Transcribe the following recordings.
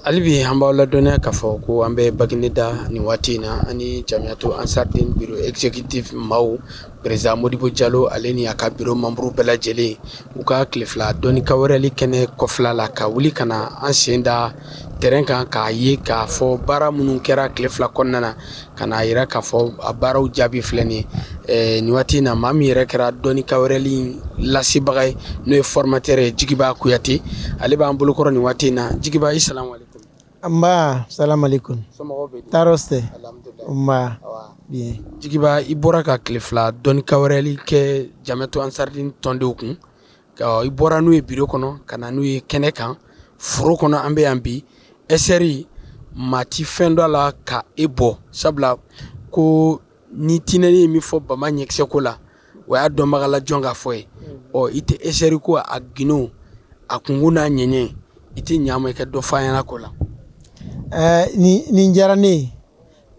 Hali bi an b'aw ladɔnniya k'a fɔ ko an bɛ Bagineda nin waati in na, ani Jamiyatu Ansardine bureau exécutif maaw, président Modibo Jalo, ale ni a ka bureau membre bɛɛ lajɛlen, u ka tile 2 dɔnni ka wɛrɛli kɛnɛ kɔfɛla la, ka wuli ka na an sen da terrain kan, k'a ye k'a fɔ baara minnu kɛra tile 2 kɔnɔna na, ka n'a yira k'a fɔ a baaraw jaabi filɛ nin ye. Nin waati in na, maa min yɛrɛ kɛra dɔnni ka wɛrɛli lasebaga ye, n'o ye formateur ye, Jigiba Kuyate, ale b'an bolokɔrɔ nin waati in na. Jigiba, i salamu aleykum. Nba, salam aleykum. Somɔgɔw bɛ di? Tɔɔrɔ tɛ. Alhamdulilayi. Nba. Bien. Jigiba, i bɔra ka tile 2 dɔnni ka wɛrɛli kɛ Jamiyatu Ansardine tɔndenw kun. I bɔra n'u ye bureau kɔnɔ ka na n'u ye kɛnɛ kan, foro kɔnɔ. An bɛ yan bi, SR maa ti fɛn dɔ la ka e bɔ, sabula ko ni tinɛni ye min fɔ bama ɲɛkisɛ ko la, o y'a dɔnbaga la jɔn k'a fɔ ye. Ɔ, i tɛ SR ko a gindo, a kunkun n'a ɲɛɲɛ, i tɛ ɲa ma i ka dɔ fɔ an ɲɛna ko la. Ɛɛ, nin diyara ne ye.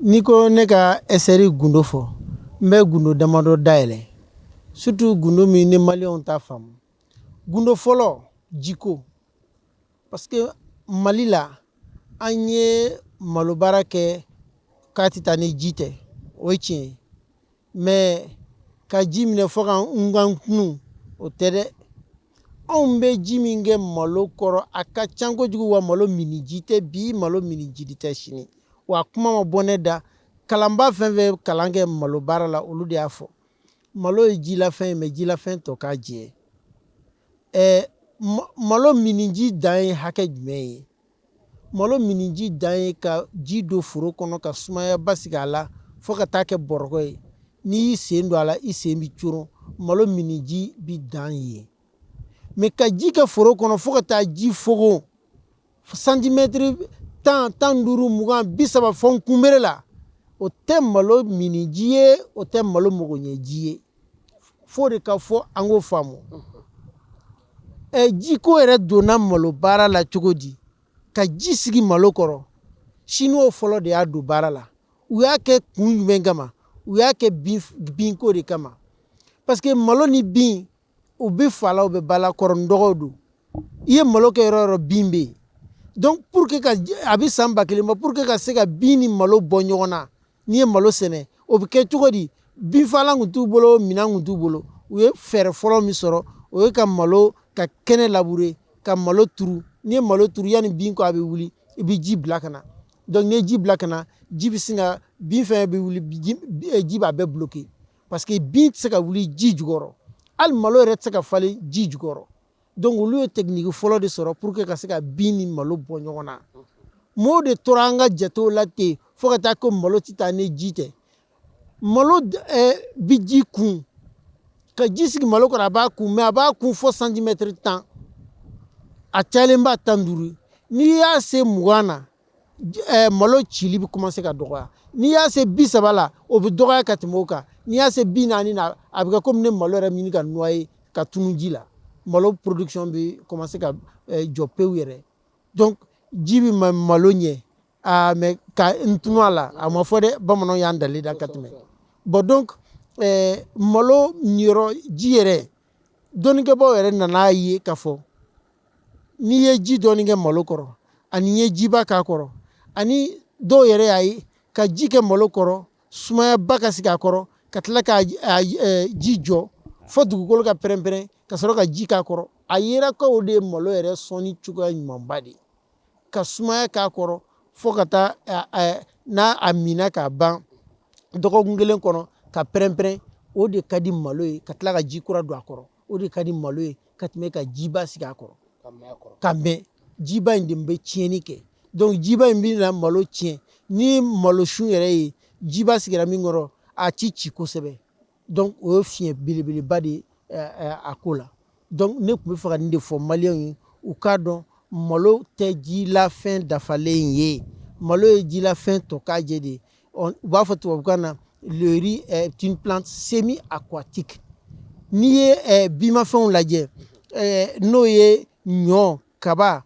N'i ko ne ka SR gundo fɔ, n bɛ gundo damadɔ dayɛlɛ, surtout gundo min ni maliyɛnw t'a faamu. Gundo fɔlɔ, jiko, parce que Mali la, an ye malo baara kɛ k'a tɛ taa ni ji tɛ, o ye tiɲɛ ye, mais ka ji minɛ fo ka n kan tunu, o tɛ dɛ. Anw bɛ ji min kɛ malo kɔrɔ, a ka ca kojugu. Wa malo mini ji tɛ bi, malo mini ji tɛ sini. Wa kuma ma bɔ ne da, kalanba fɛn fɛn kalan kɛ malo baara la, olu de y'a fɔ. Malo ye jilafɛn ye, mais jilafɛn tɔ k'a jɛ. Ɛɛ, malo miniji dan ye hakɛ jumɛn ye? Malo miniji dan ye ka ji don foro kɔnɔ, ka sumaya basigi a la fo ka taa kɛ bɔrɔkɔ ye. N'i y'i sen don a la, i sen bɛ coron. Malo miniji bi dan ye, mais ka ji kɛ foro kɔnɔ fo ka taa ji fogon santimɛtiri 10, 15, 20, 30 fɔ n kunbere la, o tɛ malo miniji ye, o tɛ malo magoɲɛji ye. Fo de ka fɔ, an k'o faamu. Ɛ, jiko yɛrɛ donna malo baara la cogo di? Ka ji sigi malo kɔrɔ, Siniwaw fɔlɔ de y'a don baara la. U y'a kɛ kun jumɛn kama? U y'a kɛ binko de kama, parce que malo ni bin, u bɛ fa la, u bɛ ba la, kɔrɔ ni dɔgɔw don. I ye malo kɛ yɔrɔ o yɔrɔ, bin bɛ yen. Donc pour que ka a bɛ san 1000 bɔ, pour que ka se ka bin ni malo bɔ ɲɔgɔn na, n'i ye malo sɛnɛ, o bɛ kɛ cogo di? Binfagalan kun t'u bolo, minɛn kun t'u bolo. U ye fɛɛrɛ fɔlɔ min sɔrɔ, o ye ka malo ka kɛnɛ labourer, ka malo turu. N'i ye malo turu, yanni bin ko a bɛ wuli, i bɛ ji bila ka na. Donc n'i ye ji bila ka na, ji bɛ sin ka bin fɛn bɛ wuli, ji b'a bɛɛ bloquer, parce que bin tɛ se ka wuli ji jukɔrɔ, hali malo yɛrɛ tɛ se ka falen ji jukɔrɔ. Donc olu ye technique fɔlɔ de sɔrɔ pour que ka se ka bin ni malo bɔ ɲɔgɔn na. Mɔɔw de tora an ka jatew la ten fo ka taa ko malo tɛ taa ni ji tɛ. Malo bi ji kun, ka ji sigi malo kɔrɔ, a b'a kun, mais a b'a kun fo santimɛtiri 10, a cayalen ba 15. N'i y'a se 20 na, malo cili bɛ commencer ka dɔgɔya. N'i y'a se 30 la, o bɛ dɔgɔya ka tɛmɛ o kan. N'i y'a se 40 na, a bɛ kɛ komi ne malo yɛrɛ ɲini ka noyer, ka tunu ji la. Malo production bɛ commencer ka jɔ pewu yɛrɛ. Donc ji bɛ malo ɲɛ aa, mais ka n tunu a la, a ma fɔ dɛ. Bamananw y'an dali da ka tɛmɛ. Bon, donc malo niyɔrɔ ji yɛrɛ, dɔnnikɛbaw yɛrɛ nan'a ye k'a fɔ n'i ye ji dɔɔni kɛ malo kɔrɔ ani n'i ye jiba k'a kɔrɔ, ani dɔw yɛrɛ y'a ye ka ji kɛ malo kɔrɔ, sumayaba ka sigi a kɔrɔ, ka tila ka ji jɔ fo dugukolo ka pɛrɛn-pɛrɛn, ka sɔrɔ ka ji k'a kɔrɔ, a yera ko o de ye malo yɛrɛ sɔnni cogoya ɲumanba de ye. Ka sumaya k'a kɔrɔ fo ka taa n'a a minna k'a ban dɔgɔkun kelen kɔnɔ, ka pɛrɛn-pɛrɛn, o de ka di malo ye. Ka tila ka ji kura don a kɔrɔ, o de ka di malo ye ka tɛmɛ ka jiba sigi a kɔrɔ ka mɛn. Jiba in de bɛ tiɲɛni kɛ. Donc jiba in bɛ na malo tiɲɛ. Ni malo sun yɛrɛ ye jiba sigira min kɔrɔ, a ti ci kosɛbɛ. Donc o ye fiɲɛ belebeleba de ye a ko la. Donc ne tun bɛ fɛ ka nin de fɔ maliyɛnw ye, u k'a dɔn malo tɛ jilafɛn dafalen ye, malo ye jilafɛn tɔ k'a jɛ de ye. U b'a fɔ tubabukan na: le riz est une plante semi aquatique. N'i ye bimafɛnw lajɛ, n'o ye ɲɔ, kaba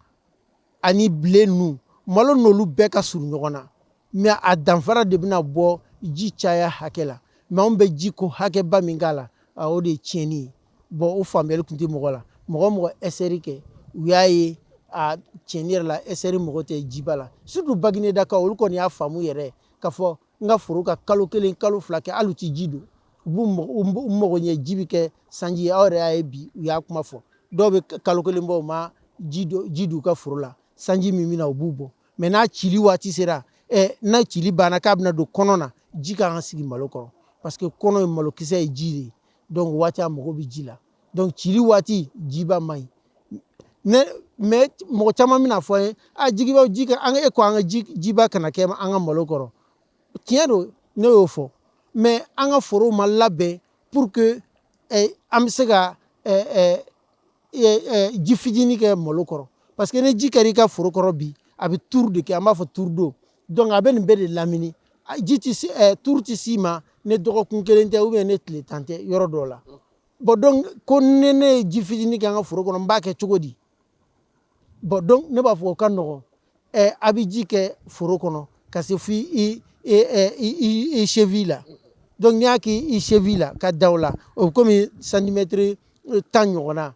ani blé ninnu, malo n'olu bɛɛ ka surun ɲɔgɔn na, mais a danfara de bɛna bɔ ji caya hakɛ la. Mais anw bɛ ji ko hakɛba min k'a la, o de ye tiɲɛni ye. Bon, o faamuyali tun tɛ mɔgɔ la. Mɔgɔ o mɔgɔ SR kɛ, u y'a ye. A tiɲɛni yɛrɛ la, SR mago tɛ jiba la, surtout Baginedakaw. Olu kɔni y'a faamu yɛrɛ k'a fɔ n ka foro ka kalo 1, kalo 2 kɛ, hali u ti ji don, u b'u mago ɲɛ, ji bɛ kɛ sanji ye. Aw yɛrɛ y'a ye bi, u y'a kuma fɔ, dɔw bɛ kalo 1 bɔ, u ma ji don, ji don u ka foro la. Sanji min bɛ na, u b'u bɔ. Mais n'a cili waati sera, n'a cili banna k'a bɛna don kɔnɔ na, ji kan ka sigi malo kɔrɔ, parce que kɔnɔ ye malokisɛ ye, ji de ye. Donc waati a mago bɛ ji la. Donc cili waati, jiba man ɲi ne. Mais mɔgɔ caman bɛna fɔ an ye: a jigiba ji ka an e ko an ka ji jiba kana kɛ an ka malo kɔrɔ. Tiɲɛ don, ne y'o fɔ, mais an ka forow ma labɛn pour que an bɛ se ka ji fitinin kɛ malo kɔrɔ, parce que ni ji kɛra i ka foro kɔrɔ bi, a bɛ turu de kɛ, an b'a fɔ turudo. Donc a bɛ nin bɛɛ de lamini. Ji ti se, turu ti s'i ma ne dɔgɔkun 1 tɛ ou bien ne tile 10 tɛ yɔrɔ dɔw la. Bon, donc ko ne ye ji fitinin kɛ an ka foro kɔnɔ, n b'a kɛ cogo di? Bon, donc ne b'a fɔ o ka nɔgɔn, a bɛ ji kɛ foro kɔnɔ ka se f'i i i i cheville la. Donc n'i y'a kɛ i cheville la ka da o la, o bɛ komi santimɛtiri 10 ɲɔgɔnna.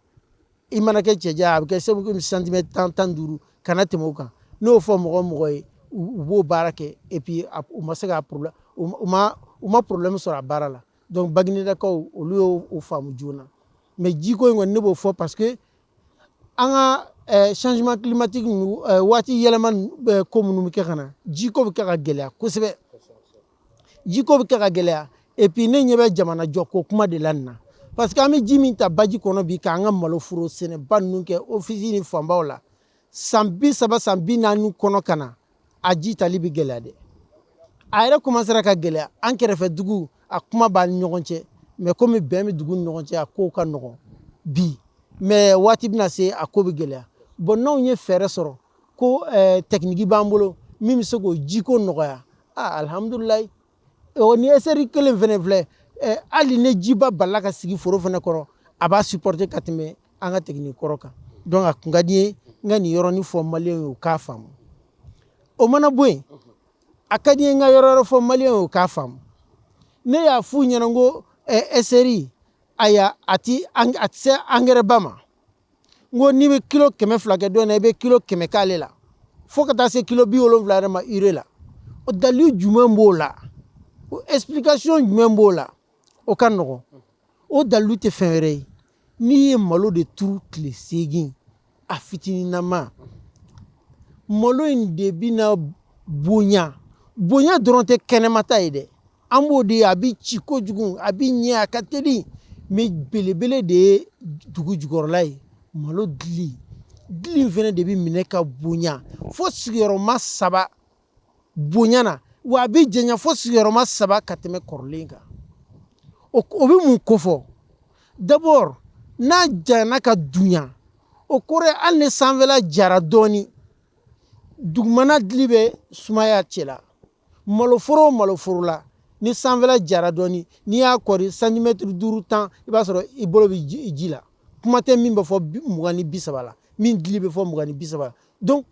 I mana kɛ cɛjan, a bɛ kɛ segu komi santimɛtiri 10, 15, kana tɛmɛ o kan. N'o fɔ mɔgɔ o mɔgɔ ye, u b'o baara kɛ. Et puis u ma se ka problème, u ma problème sɔrɔ a baara la. Donc Baginedakaw, olu y'o o faamu joona. Mais jiko in kɔni, ne b'o fɔ parce que an ka changement climatique ninnu, waati yɛlɛma ko minnu bɛ kɛ ka na, jiko bɛ kɛ ka gɛlɛya kosɛbɛ, jiko bɛ kɛ ka gɛlɛya. Et puis ne ɲɛ bɛ jamana jɔ ko kuma de la nin na, parce que an bɛ ji min ta baji kɔnɔ bi k'an ka maloforo sɛnɛba ninnu kɛ, office ni fanbaw la, san 30, san 40 kɔnɔ ka na, a ji tali bɛ gɛlɛya dɛ. A yɛrɛ commencera ka gɛlɛya. An kɛrɛfɛ dugu, a kuma b'an ni ɲɔgɔn cɛ, mais komi bɛn bɛ dugu ni ɲɔgɔn cɛ, a kow ka nɔgɔn bi. Mais waati bɛna se, a ko bɛ gɛlɛya. Bon, n'anw ye fɛɛrɛ sɔrɔ ko technique b'an bolo min bɛ se k'o jiko nɔgɔya, ah, alihamudulilayi. O ni SR kelen fɛnɛ filɛ, hali ni jiba balila ka sigi foro fɛnɛ kɔrɔ, a b'a supporter ka tɛmɛ an ka technique kɔrɔ kan. Donc a kun ka di n ye n ka nin yɔrɔnin fɔ maliyɛnw ye, u k'a faamu. O mana bɔ yen, a ka di n ye n ka yɔrɔ wɛrɛ fɔ maliyɛnw ye, u k'a faamu. Ne y'a f'u ɲɛna n ko SR aya, a ti se angɛrɛ ba ma. N ko n'i bɛ kilo 200 kɛ dɔ in na, i bɛ kilo 100 k'ale la, fo ka taa se kilo 70 yɛrɛ ma urée la. O dalilu jumɛn b'o la? O explication jumɛn b'o la? O ka nɔgɔn, o dalilu tɛ fɛn wɛrɛ ye. N'i ye malo de turu tile 8, a fitininama, malo in de bɛna bonya. Bonya dɔrɔn tɛ kɛnɛmata ye dɛ, an b'o de ye, a bɛ ci kojugu, a bɛ ɲɛ, a ka teli, mais belebele de ye dugu jukɔrɔla ye. Malo dili, dili in fɛnɛ de bɛ minɛ ka bonya fo sigiyɔrɔma 3 bonya na, wa a bɛ janya fo sigiyɔrɔma 3 ka tɛmɛ kɔrɔlen kan. O bɛ mun kofɔ? D'abord, n'a janyana ka dunya, o kɔrɔ ye hali ni sanfɛla jara dɔɔni, dugumana dili bɛ sumaya cɛ la. Maloforo o maloforo la, ni sanfɛla jara dɔɔni, n'i y'a kɔri santimɛtiri 5, 10, i b'a sɔrɔ i bolo bɛ ji la. Kuma tɛ min bɛ fɔ 20 ni 30 la, min dili bɛ fɔ 20 ni 30 la. Donc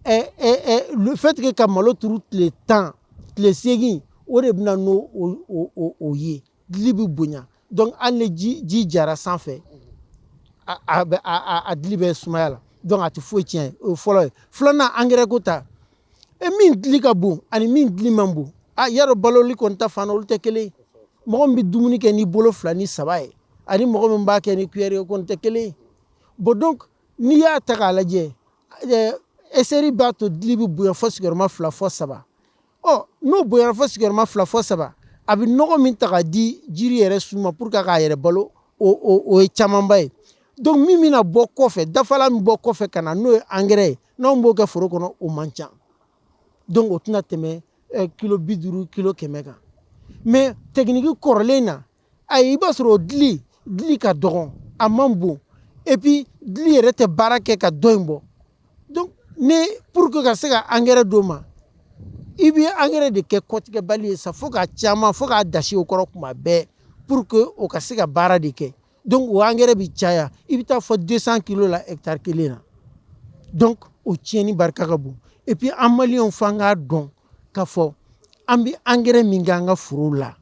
le fait que ka malo turu tile 10, tile 8, o de bɛna n'o o ye, dili bɛ bonya. Donc hali ni ji jara sanfɛ, a bɛ a dili bɛ sumaya la. Donc a tɛ foyi tiɲɛ. O ye fɔlɔ ye. Filanan, angɛrɛ ko ta, e min dili ka bon ani min dili man bon, a yarɔ baloli kɔni ta fan na, olu tɛ kelen ye. Mɔgɔ min bɛ dumuni kɛ ni bolo fila ni saba ye ani mɔgɔ min b'a kɛ ni cuillère ye, kɔni tɛ kelen ye. Bon, donc n'i y'a ta k'a lajɛ, SR b'a to dili bɛ bonya fo sigiyɔrɔma 2 fo 3. Ɔ, n'o bonyana fo sigiyɔrɔma 2 fo 3, a bɛ nɔgɔ min ta k'a di jiri yɛrɛ su ma pour que k'a yɛrɛ balo, o ye camanba ye. Donc min bɛna bɔ kɔfɛ, dafalan min bɔ kɔfɛ ka na, n'o ye angɛrɛ ye, n'anw b'o kɛ foro kɔnɔ, o man ca. Donc o tɛna tɛmɛ kilo 50, kilo 100 kan. Mais technique kɔrɔlen na, ayi, i b'a sɔrɔ o dili ka dɔgɔn, a man bon, et puis dili yɛrɛ tɛ baara kɛ ka dɔ in bɔ. Donc ni pour que ka se ka angɛrɛ d'o ma, i bɛ angɛrɛ de kɛ kɔtigɛbali ye sa, fo k'a caman, fo k'a dasi o kɔrɔ kuma bɛɛ pour que o ka se ka baara de kɛ. Donc o angɛrɛ bɛ caya, i bɛ taa fɔ 200 kilo la hectare kelen na. Donc o tiɲɛni barika ka bon. Et puis an maliyɛnw, f'an k'a dɔn k'a fɔ an bɛ angɛrɛ min kɛ an ka forow la,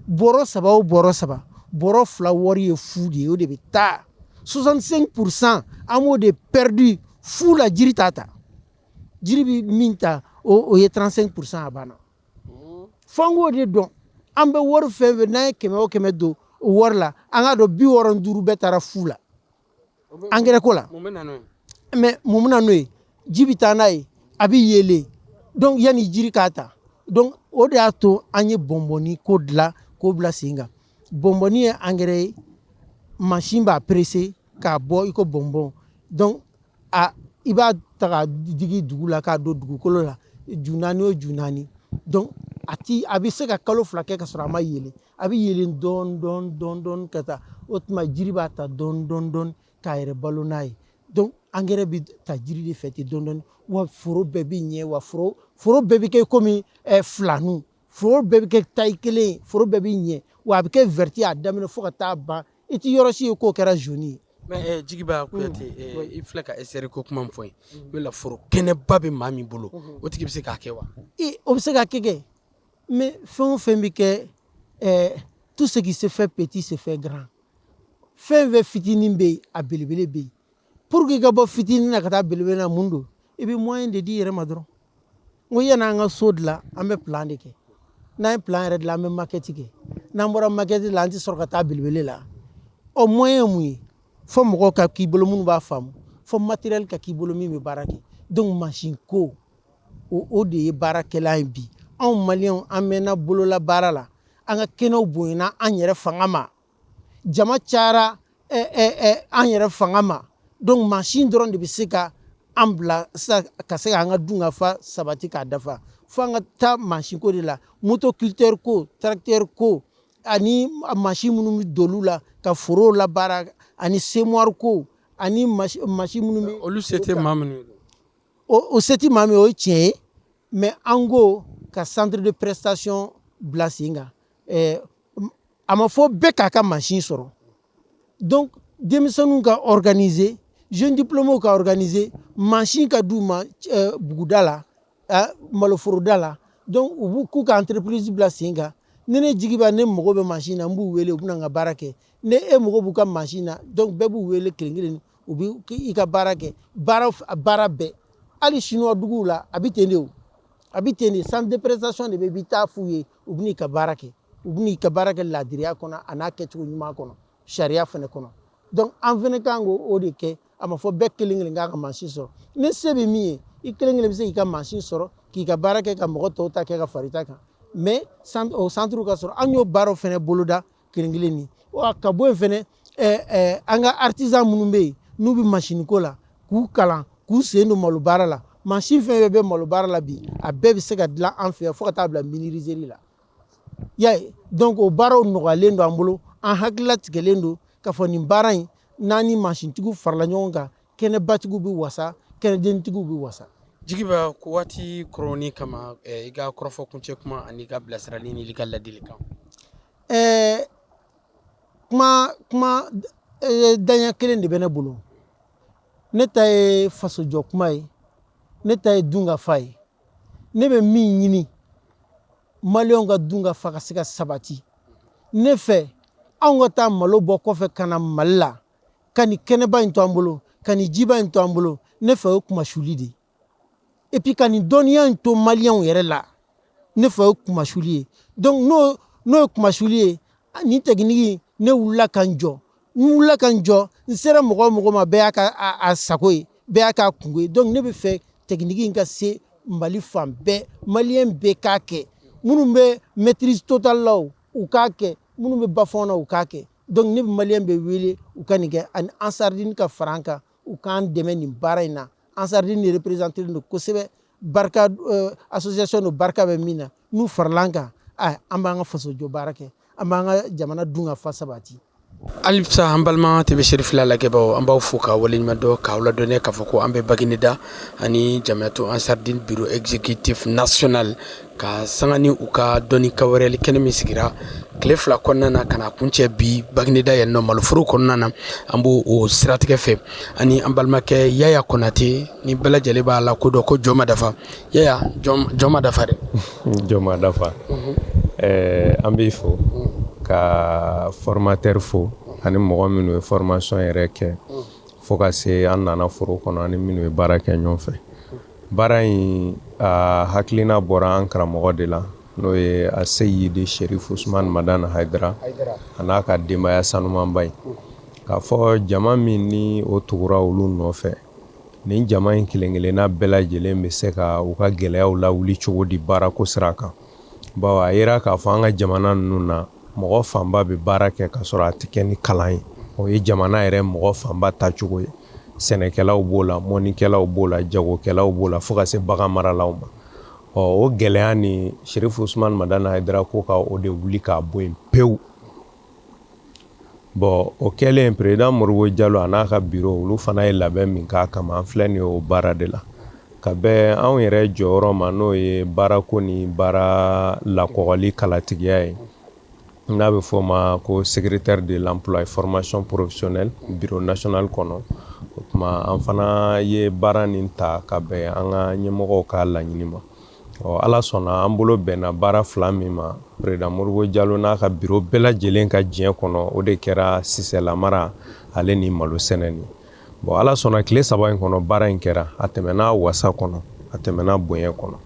bɔrɔ 3 o bɔrɔ 3, bɔrɔ 2 wari ye fu de ye, o de bɛ taa. 65% an b'o de perdu fu la. Jiri t'a ta, jiri bɛ min ta, o ye 35%, a banna. Fo an k'o de dɔn. An bɛ wari fɛn fɛn, n'an ye 100 o 100 don o wari la, an k'a dɔn 65 bɛɛ taara fu la angɛrɛ ko la. Mais mun bɛ na n'o ye? Ji bɛ taa n'a ye, a bɛ yeelen. Donc yanni jiri k'a ta, donc o de y'a to an ye bɔnbɔnni ko dilan k'o bila sen kan. Bɔnbɔnni ye angɛrɛ ye, mansin b'a presser k'a bɔ i ko bɔnbɔn. Donc a i b'a ta k'a digi dugu la, k'a don dugukolo la, ju naani o ju naani. Donc a ti, a bɛ se ka kalo 2 kɛ ka sɔrɔ a ma yeelen. A bɛ yeelen dɔɔni dɔɔni dɔɔni dɔɔni ka taa. O tuma jiri b'a ta dɔɔni dɔɔni dɔɔni k'a yɛrɛ balo n'a ye. Donc angɛrɛ bɛ ta jiri de fɛ ten dɔɔni dɔɔni, wa foro bɛɛ bɛ ɲɛ, wa foro bɛɛ bɛ kɛ komi filanu, foro bɛɛ bɛ kɛ taille kelen ye, foro bɛɛ bɛ ɲɛ, wa a bɛ kɛ vert a daminɛ fo ka taa ban. I ti yɔrɔ si ye k'o kɛra jaune ye. Mais Jigiba Kuyate, i filɛ ka SR ko kuma min fɔ ye, yala foro kɛnɛba bɛ maa min bolo, o tigi bɛ se k'a kɛ wa? E, o bɛ se ka kɛ kɛ, mais fɛn o fɛn bɛ kɛ, tout ce qui se fait petit se fait grand. Fɛn fɛn fitinin bɛ yen, a belebele bɛ yen. Pour que i ka bɔ fitinin na ka taa belebele na, mun don? I bɛ moyen de di i yɛrɛ ma dɔrɔn. N ko yanni an ka so dilan, an bɛ plan de kɛ. N'an ye plan yɛrɛ dilan, an bɛ maquette kɛ. N'an bɔra maquette la, an tɛ sɔrɔ ka taa belebele la. Ɔ, moyen ye mun ye? Fo mɔgɔw ka k'i bolo minnu b'a faamu, fo matériel ka k'i bolo min bɛ baara kɛ. Donc mansin ko, o de ye baarakɛla ye bi. Anw maliyɛnw, an mɛnna bolola baara la. An ka kɛnɛw bonyana an yɛrɛ fanga ma, jama cayara an yɛrɛ fanga ma. Donc mansin dɔrɔn de bɛ se ka an bila ka se k'an ka dunkafa sabati k'a dafa. Fo an ka taa mansin ko de la, motoculteur ko, tracteur ko, ani mansin minnu bɛ don olu la ka forow labaara, ani semoir ko, ani mansin minnu bɛ Olu se tɛ maa minnu ye. O se tɛ maa min ye, o ye tiɲɛ ye. Mais an ko ka centre de prestation bila sen kan. A ma fɔ bɛɛ k'a ka mansin sɔrɔ. Donc denmisɛnninw ka organiser, jeunes diplômés ka organiser, mansin ka d'u ma buguda la, maloforoda la. Donc u b'u k'u ka entreprise bila sen kan. Ni ne jigi b'a, ne mago bɛ mansin na, n b'u wele, u bɛna n ka baara kɛ. Ne e mago b'u ka mansin na, donc bɛɛ b'u wele kelen kelen, u bɛ i ka baara kɛ. Baara bɛɛ, hali chinois duguw la, a bɛ ten de. O a bɛ ten de. Centre de prestation de bɛ, i bɛ taa f'u ye, u bɛ n'i ka baara kɛ, u bɛ n'i ka baara kɛ laadiriya kɔnɔ, a n'a kɛcogo ɲuman kɔnɔ, sariya fana kɔnɔ. Donc an fana kan k'o de kɛ. A ma fɔ bɛɛ kelen kelen k'a ka mansin sɔrɔ. Ni se bɛ min ye, i kelen kelen bɛ se k'i ka mansin sɔrɔ k'i ka baara kɛ, ka mɔgɔ tɔw ta kɛ ka fara i ta kan. Mais o centre ka sɔrɔ, an y'o baaraw fana boloda kelen kelen ni ka bɔ yen fana. An ka artisan minnu bɛ yen n'u bɛ mansin ko la, k'u kalan, k'u sen don malo baara la. Mansin fɛn fɛn bɛ malo baara la bi, a bɛɛ bɛ se ka dilan an fɛ yan, fo ka taa bila menuiserie la. Y'a ye? Donc o baaraw nɔgɔyalen don an bolo. An hakilila tigɛlen don k'a fɔ nin baara in n'an ni mansintigiw farala ɲɔgɔn kan, kɛnɛbatigiw bɛ wasa, kɛnɛdentigiw bɛ wasa. Jigiba, ko waati kɔrɔni kama, i ka kɔrɔfɔ kuncɛ kuma ani ka bilasirali ni i ka ladilikan. Kuma daɲɛ kelen de bɛ ne bolo. Ne ta ye fasojɔ kuma ye, ne ta ye dunkafa ye. Ne bɛ min ɲini, maliyɛnw ka dunkafa ka se ka sabati. Ne fɛ, anw ka taa malo bɔ kɔfɛ ka na Mali la, ka nin kɛnɛba in to an bolo, ka nin jiba in to an bolo, ne fɛ o ye kumasuli de ye. Et puis ka nin dɔnniya in to maliyɛnw yɛrɛ la, ne fɛ o ye kumasuli ye. Donc n'o ye kumasuli ye, nin technique, ne wulila ka n jɔ, n wulila ka n jɔ, n sera mɔgɔ o mɔgɔ ma, bɛɛ y'a ka a sago ye, bɛɛ y'a k'a kungo ye. Donc ne bɛ fɛ technique in ka se Mali fan bɛɛ, maliyɛn bɛɛ k'a kɛ. Minnu bɛ maîtrise totale la, o u k'a kɛ, minnu bɛ bas-fond na, u k'a kɛ. Donc ne bɛ maliyɛn bɛɛ wele u ka nin kɛ, ani Ansardine ka fara an kan, u k'an dɛmɛ nin baara in na. Ansardine de représenté don kosɛbɛ, barika association don, barika bɛ min na. N'u farala an kan, an b'an ka fasojɔ baara kɛ, an b'an ka jamana dun ka fa sabati. Halisa an balima TV Serifila lajɛbaw, an b'aw fo ka waleɲuman dɔn, k'aw ladɔnniya k'a fɔ ko an bɛ Bagineda ani Jamiyatu Ansardine bureau exécutif national ka sanga ni u ka dɔnni kawɛrɛli kɛnɛ min sigira tile 2 kɔnɔna na ka na kuncɛ bi Bagineda yan nɔ maloforo kɔnɔna na. An b'o o siratigɛ fɛ ani an balimakɛ Yaya Konate, ni bɛɛ lajɛlen b'a la kodɔn ko jɔn ma dafa. Yaya, jɔn ma dafa dɛ. Jɔn ma dafa. An b'i fo ka formateur fo. Ani mɔgɔ minnu ye formation yɛrɛ kɛ, fo ka se an nana foro kɔnɔ, ani minnu ye baara kɛ ɲɔgɔn fɛ. Baara in a hakilina bɔra an karamɔgɔ de la, n'o ye a Seyidi Sherif Usman Madani Hayidara, a n'a ka denbaya sanumanba ye, k'a fɔ jama min ni o tugura olu nɔfɛ, nin jama in kelen-kelenna bɛɛ lajɛlen bɛ se ka u ka gɛlɛyaw lawuli cogo di baarako sira kan. Bawo a yera k'a fɔ an ka jamana ninnu na, mɔgɔ fanba bɛ baara kɛ ka sɔrɔ a tɛ kɛ ni kalan ye. O ye jamana yɛrɛ mɔgɔ fanba tacogo ye. Sɛnɛkɛlaw b'o la, mɔnnikɛlaw b'o la, jagokɛlaw b'o la, fo ka se bagan maralaw ma. Ɔ, o gɛlɛya ni Sherif Usman Madani Hayidara ko ka o de wuli k'a bɔ yen pewu. Bon, o kɛlen, président Modibo Jalo a n'a ka bureau, olu fana ye labɛn min k'a kama, an filɛ nin ye o baara de la. Ka bɛn anw yɛrɛ jɔyɔrɔ ma, n'o ye baarako ni baara lakɔgɔli kalatigiya ye, n'a bɛ fɔ o ma ko secrétaire de l'emploi et formation professionnelle, bureau national kɔnɔ. O tuma, an fana ye baara nin ta ka bɛn an ka ɲɛmɔgɔw ka laɲini ma. Ɔ, Ala sɔnna, an bolo bɛnna baara fila min ma, président Modibo Jalo n'a ka bureau bɛɛ lajɛlen ka diɲɛ kɔnɔ, o de kɛra sisɛlamara ale ni malo sɛnɛ. Bon, Ala sɔnna, tile 3 in kɔnɔ, baara in kɛra, a tɛmɛna wasa kɔnɔ, a tɛmɛna bonya kɔnɔ.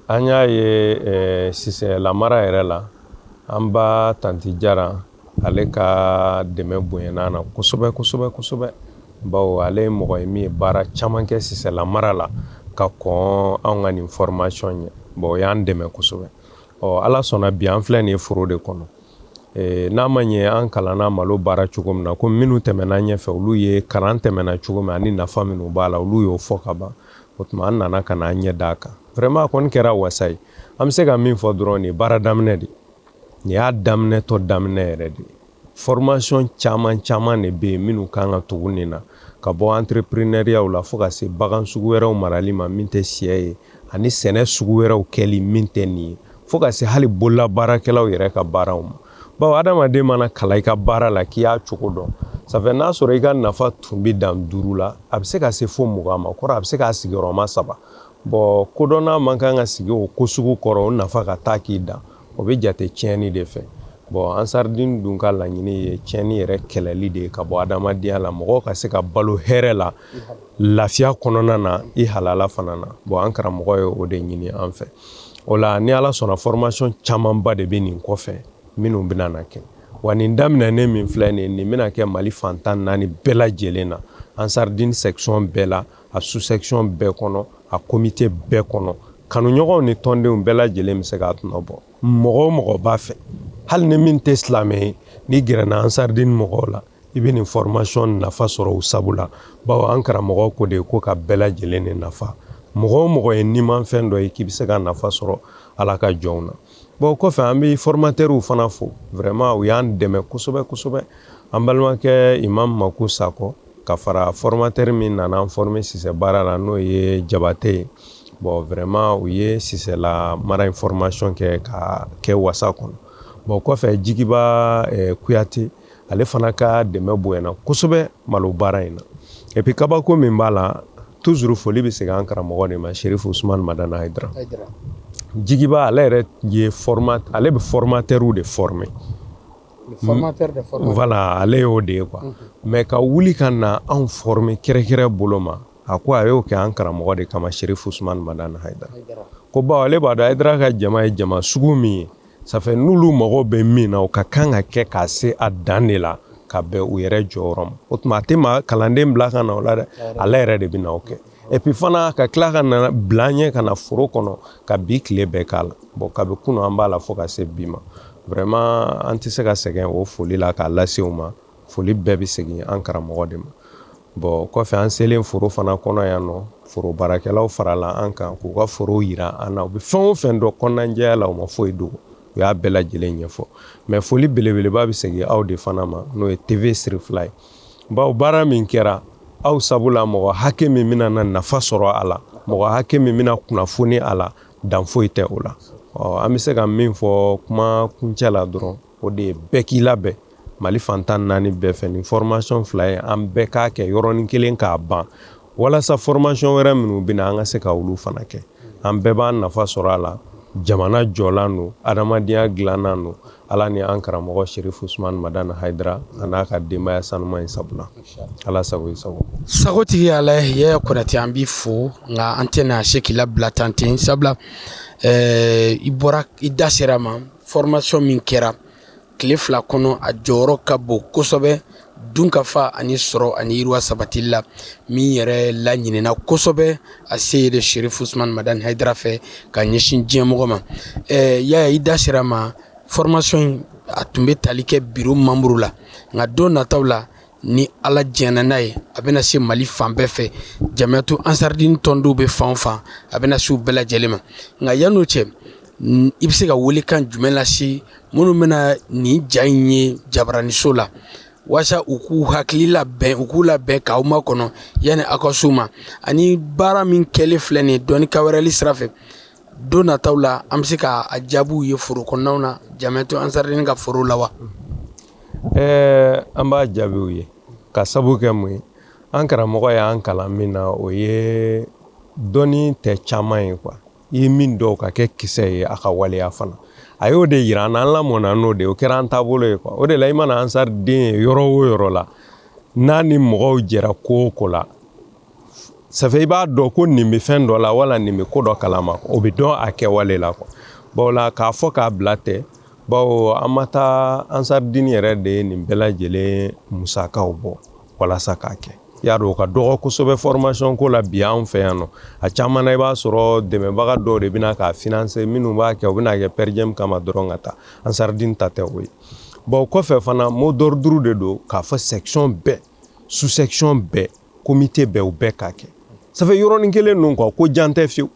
An y'a ye sisɛlamara yɛrɛ la, an ba tanti Jara, ale ka dɛmɛ bonyana na kosɛbɛ kosɛbɛ kosɛbɛ, bawo ale ye mɔgɔ ye min ye baara caman kɛ sisɛlamara la ka kɔn anw ka nin formation ɲɛ. Bon, o y'an dɛmɛ kosɛbɛ. Ɔ, Ala sɔnna, bi an filɛ nin ye foro de kɔnɔ. N'a ma ɲɛ an kalanna malo baara cogo min na, ko minnu tɛmɛna ɲɛfɛ, olu ye kalan tɛmɛna cogo min ani nafa minnu b'a la, olu y'o fɔ ka ban. O tuma, an nana ka na an ɲɛ d'a kan. Vraiment, a kɔni kɛra wasa ye. An bɛ se ka min fɔ dɔrɔn, nin ye baara daminɛ de, nin y'a daminɛtɔ daminɛ yɛrɛ de. Formation caman caman de bɛ yen minnu kan ka tugu nin na, ka bɔ entrepreneuriat la fo ka se bagan sugu wɛrɛw marali ma min tɛ sɛ ye, ani sɛnɛ sugu wɛrɛw kɛli min tɛ nin ye, fo ka se hali bololabaarakɛlaw yɛrɛ ka baaraw ma. Bawo adamaden mana kalan i ka baara la k'i y'a cogo dɔn, ça fait n'a sɔrɔ i ka nafa tun bɛ dan 5 la, a bɛ se ka se fo 20 ma. Kɔrɔ, a bɛ se k'a sigiyɔrɔma saba bɔn. Kodɔnna man kan ka sigi o ko sugu kɔrɔ, o nafa ka taa k'i dan, o bɛ jate tiɲɛni de fɛ. Bon, Ansardine dun ka laɲini ye tiɲɛni yɛrɛ kɛlɛli de ye ka bɔ adamadenya la, mɔgɔw ka se ka balo hɛrɛ la, lafiya kɔnɔna na, i halala fana na. Bon, an karamɔgɔ ye o de ɲini an fɛ. O la, ni Ala sɔnna, formation camanba de bɛ nin kɔfɛ minnu bɛna na kɛ. Wa nin daminɛnen min filɛ nin ye, nin bɛna kɛ Mali fan 14 bɛɛ lajɛlen na, Ansardine section bɛɛ la, a sous section bɛɛ kɔnɔ, a comité bɛɛ kɔnɔ. Kanuɲɔgɔnw ni tɔndenw bɛɛ lajɛlen bɛ se k'a tɔnɔ bɔ. Mɔgɔ o mɔgɔ b'a fɛ, hali ni min tɛ silamɛ ye, n'i gɛrɛna Ansardine mɔgɔw la, i bɛ nin formation nafa sɔrɔ o sabu la. Bawo an karamɔgɔ ko de ko ka bɛɛ lajɛlen de nafa. Mɔgɔ o mɔgɔ ye nimafɛn dɔ ye k'i bɛ se ka nafa sɔrɔ Ala ka jɔnw na. Bon, kɔfɛ, an bɛ formateurs fana fo. Vraiment, u y'an dɛmɛ kosɛbɛ kosɛbɛ. An balimakɛ Imam Maku Sakɔ, ka fara formateur min nana an former sisɛ baara la, n'o ye Jabate ye. Bon, vraiment, u ye sisɛla mara in formation kɛ ka kɛ wasa kɔnɔ. Bon, kɔfɛ, Jigiba Kuyate, ale fana ka dɛmɛ bonyana kosɛbɛ malo baara in na. Et puis, kabako min b'a la, toujours foli bɛ segin an karamɔgɔ de ma, Sherif Usman Madani Hayidara. Jigiba, ale yɛrɛ ye ale bɛ formateur de former. Formateur de formateur. Voilà, ale y'o de ye quoi. Mais ka wuli ka na anw former kɛrɛkɛrɛ bolo ma, a ko a y'o kɛ an karamɔgɔ de kama, Sherif Usman Madani Hayidara. Ko bawo ale b'a dɔn Hayidara ka jama ye jama sugu min ye, ça fait n'olu mago bɛ min na, o ka kan ka kɛ k'a se a dan de la ka bɛn u yɛrɛ jɔyɔrɔ ma. O tuma, a tɛ maa kalanden bila ka na o la dɛ, ale yɛrɛ de bɛ na o kɛ. Et puis fana, ka tila ka na bila an ɲɛ ka na foro kɔnɔ ka bi tile bɛɛ k'a la. Bon, kabi kunun an b'a la fo ka se bi ma, vraiment, an tɛ se ka sɛgɛn o foli la k'a lase u ma. Foli bɛɛ bɛ segin an karamɔgɔ de ma. Bon, kɔfɛ, an selen foro fana kɔnɔ yan nɔ, foro baarakɛlaw farala an kan k'u ka foro yira an na. U bɛ fɛn o fɛn dɔn kɔnɔnajɛya la, u ma foyi dogo, u y'a bɛɛ lajɛlen ɲɛfɔ. Mais foli belebeleba bɛ segin aw de fana ma, n'o ye TV Sirifila ye, bawo baara min kɛra aw sabu la, mɔgɔ hakɛ min bɛna na nafa sɔrɔ a la, mɔgɔ hakɛ min bɛna kunnafoni a la, dan foyi tɛ o la. Ɔ, an bɛ se ka min fɔ kuma kuncɛ la dɔrɔn, o de ye bɛɛ k'i labɛn Mali fan 14 bɛɛ fɛ. Nin formation fila ye, an bɛɛ k'a kɛ yɔrɔnin kelen k'a ban, walasa formation wɛrɛ minnu bɛ na, an ka se ka olu fana kɛ. An bɛɛ b'an nafa sɔrɔ a la. Jamana jɔlan don, adamadenya dilannan don. Ala ni an karamɔgɔ Sherifu Usman Madani Hayidara a n'a ka denbaya sanuma in sabula. Ala sago i sago. Sagotigi Ala ye. Yaya Konate, an b'i fo, nka an tɛna se k'i labila tan ten, sabula i bɔra i da sera ma formation min kɛra tile 2 kɔnɔ, a jɔyɔrɔ ka bon kosɛbɛ dunkafa ani sɔrɔ ani yiriwa sabatili la, min yɛrɛ laɲinina kosɛbɛ a Seyidi Sherifu Usman Madani Hayidara fɛ ka ɲɛsin diɲɛmɔgɔ ma. Yaya, i da sera ma formation in, a tun bɛ tali kɛ bureau membre la, nka don nataw la, ni Ala jɛnna n'a ye, a bɛna se Mali fan bɛɛ fɛ. Jamiyatu Ansaridini tɔndenw bɛ fan o fan, a bɛna se u bɛɛ lajɛlen ma. Nka yann'o cɛ, i bɛ se ka welekan jumɛn lase minnu bɛna nin ja in ye jabaraniso la, walasa u k'u hakili labɛn, u k'u labɛn k'aw makɔnɔ yanni aw ka s'u ma, ani baara min kɛlen filɛ nin ye dɔnni kawɛrɛli sira fɛ, don nataw la an bɛ se ka a jaabiw ye foro kɔnɔnaw na, Jamiyatu Ansaridini ka foro la wa? An b'a jaabiw ye ka sabu kɛ mun ye? An karamɔgɔ y'an kalan min na, o ye dɔnni tɛ caman ye quoi. I ye min dɔn ka kɛ kisɛ ye, a ka waleya fana, a y'o de yira an na. An lamɔna n'o de ye, o kɛra an taabolo ye quoi. O de la, i mana Ansar den ye yɔrɔ o yɔrɔ la, n'a ni mɔgɔw jɛra ko o ko la, ça fait i b'a dɔn ko nin bɛ fɛn dɔ la wala nin bɛ ko dɔ kalama. O bɛ dɔn a kɛwale la quoi. Bon la, k'a fɔ k'a bila tɛ, bawo an ma taa. Ansaridini yɛrɛ de ye nin bɛɛ lajɛlen musakaw bɔ walasa k'a kɛ. I y'a dɔn, o ka dɔgɔ kosɛbɛ formation ko la bi anw fɛ yan nɔ. A caman na, i b'a sɔrɔ dɛmɛbaga dɔw de bɛna k'a financer. Minnu b'a kɛ, u bɛna kɛ per diem kama dɔrɔn ka taa. Ansaridini ta tɛ o ye. Bon, kɔfɛ fana, mot d'ordre de don k'a fɔ section bɛɛ, sous section bɛɛ, comité bɛɛ, u bɛɛ k'a kɛ. Ça fait yɔrɔnin kelen ninnu quoi, ko jan tɛ fiyewu.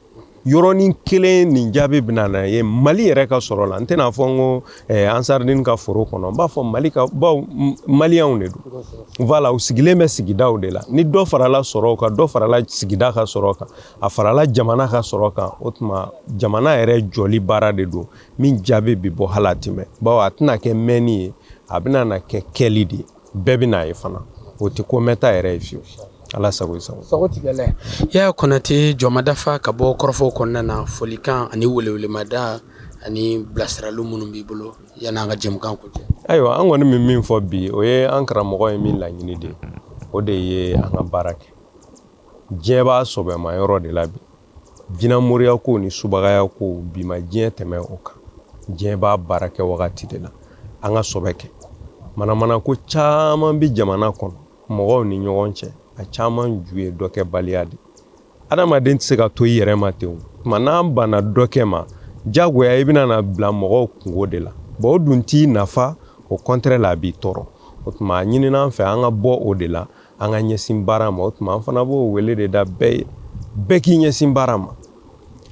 Yɔrɔnin kelen nin jaabi bɛna na ye Mali yɛrɛ ka sɔrɔ la. N tɛna fɔ n ko Ansaridini ka foro kɔnɔ, n b'a fɔ Mali ka, bawo maliyɛnw de don. Voilà, u sigilen bɛ sigidaw de la. Ni dɔ farala sɔrɔ kan, dɔ farala sigida ka sɔrɔ kan, a farala jamana ka sɔrɔ kan, o tuma jamana yɛrɛ jɔli baara de don min jaabi bɛ bɔ hali a tɛ mɛn, bawo a tɛna kɛ mɛnni ye, a bɛna na kɛ kɛli de ye. Bɛɛ bɛna ye fana, o tɛ ko mɛnta yɛrɛ ye fiyewu. Ala sago i sago. Sago tigɛlɛ. Yaya Konate, jɔnmadafa ka bɔ kɔrɔfɔw kɔnɔna na, folikan ani welewelemada ani bilasiraliw minnu b'i bolo yan'an ka jɛmukan kuncɛ. Ayiwa, an kɔni bɛ min fɔ bi, o ye an karamɔgɔ ye min laɲini de ye, o de ye an ka baara kɛ. Diɲɛ b'a sɔbɛma yɔrɔ de la bi. Jinɛmoriya ko ni subagaya ko, bi ma diɲɛ tɛmɛ o kan. Diɲɛ b'a baara kɛ wagati de la. An ka sɔbɛ kɛ. Manamana ko caman bɛ jamana kɔnɔ, mɔgɔw ni ɲɔgɔn cɛ, a caman ju ye dɔ kɛbaliya de. Adamaden tɛ se ka to i yɛrɛ ma ten o. Tuma n'an banna dɔ kɛ ma, jagoya i bɛna na bila mɔgɔw kungo de la. Bon, o dun t'i nafa, au contraire la, a b'i tɔɔrɔ. O tuma a ɲinina an fɛ an ka bɔ o de la, an ka ɲɛsin baara ma. O tuma an fana b'o wele de da bɛɛ ye, bɛɛ k'i ɲɛsin baara ma,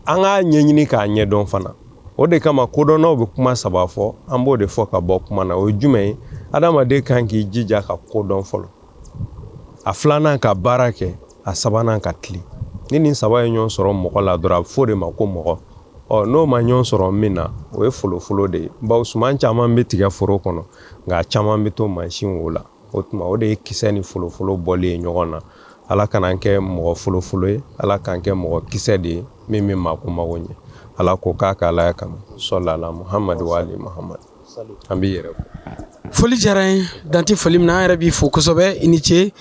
an k'a ɲɛɲini k'a ɲɛdɔn fana. O de kama kodɔnnaw bɛ kuma saba fɔ, an b'o de fɔ ka bɔ kuma na. O ye jumɛn ye? Adamaden kan k'i jija ka kodɔn fɔlɔ, a filanan ka baara kɛ, a sabanan ka tilen. Ni nin saba ye ɲɔgɔn sɔrɔ mɔgɔ la dɔrɔn, a bɛ fɔ o de ma ko mɔgɔ. Ɔ, n'o ma ɲɔgɔn sɔrɔ min na, o ye folofolo de ye, bawo suman caman bɛ tigɛ foro kɔnɔ, nka a caman bɛ to mansin wo la. O tuma o de ye kisɛ ni folofolo bɔli ye ɲɔgɔn na. Ala kana kɛ mɔgɔ folofolo ye, Ala k'an kɛ mɔgɔ kisɛ de ye min bɛ maako mago ɲɛ. Ala ko k'a ka Ala kanu sɔlala Muhamadu wa ali Muhamadu. An b'i yɛrɛ fo. Foli diyara n ye, dan tɛ foli min na. An yɛrɛ b'i fo kosɛbɛ, i ni ce.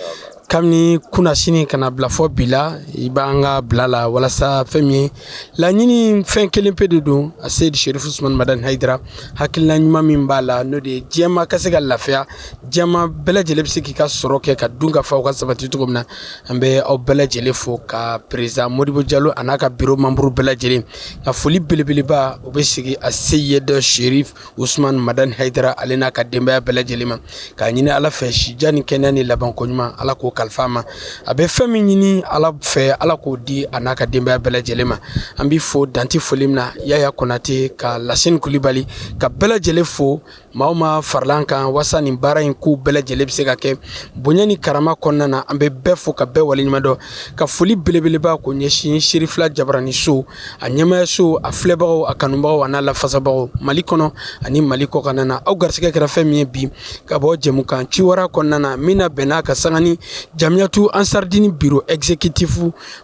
Kabini kunasini ka na bila fɔ bi la, i b'an ka bila la walasa fɛn min ye laɲini, fɛn kelen pe de don. A Seyidi Sherifu Usman Madani Hayidara hakilina ɲuman min b'a la, n'o de ye diɲɛma ka se ka lafiya, diɲɛma bɛɛ lajɛlen bɛ se k'i ka sɔrɔ kɛ ka dun ka fa ka sabati cogo min na. An bɛ aw bɛɛ lajɛlen fo, ka président Modibo Jalo a n'a ka bureau membre bɛɛ lajɛlen ka foli belebeleba, o bɛ sigi a Seyidi Sherif Usman Madani Hayidara ale n'a ka denbaya bɛɛ lajɛlen ma, k'a ɲini Ala fɛ sijan ni kɛnɛya ni labanko ɲuman, Ala k'o kalifa a ma. A bɛ fɛn min ɲini Ala fɛ, Ala k'o di a n'a ka denbaya bɛɛ lajɛlen ma. An b'i fo danti foli min na, Yaya Konate, ka Lasini Kulibali ka bɛɛ lajɛlen fo, maa o maa farala an kan walasa nin baara in ko bɛɛ lajɛlen bɛ se ka kɛ bonya ni karama kɔnɔna na. An bɛ bɛɛ fo ka bɛɛ waleɲuman dɔn, ka foli belebeleba k'o ɲɛsin Serifila Jabarani so, a ɲɛmaayaso, a filɛbagaw, a kanubagaw, a n'a lafasabagaw Mali kɔnɔ ani Mali kɔkanna na. Aw garisɛgɛ kɛra fɛn min ye bi ka bɔ jɛmukan Ciwara kɔnɔna na, min na bɛnna ka sanga ni Jamiyatu Ansaridini bureau exécutif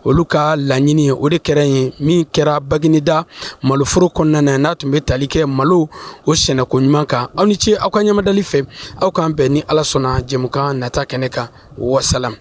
olu ka laɲini ye, o de kɛra yen min kɛra Bagineda maloforo kɔnɔna na, n'a tun bɛ tali kɛ malo o sɛnɛko ɲuman kan. Aw ni ce aw ka ɲɛmadali fɛ. Aw k'an bɛn ni Ala sɔnna jɛmukan nata kɛnɛ kan. Wasalam.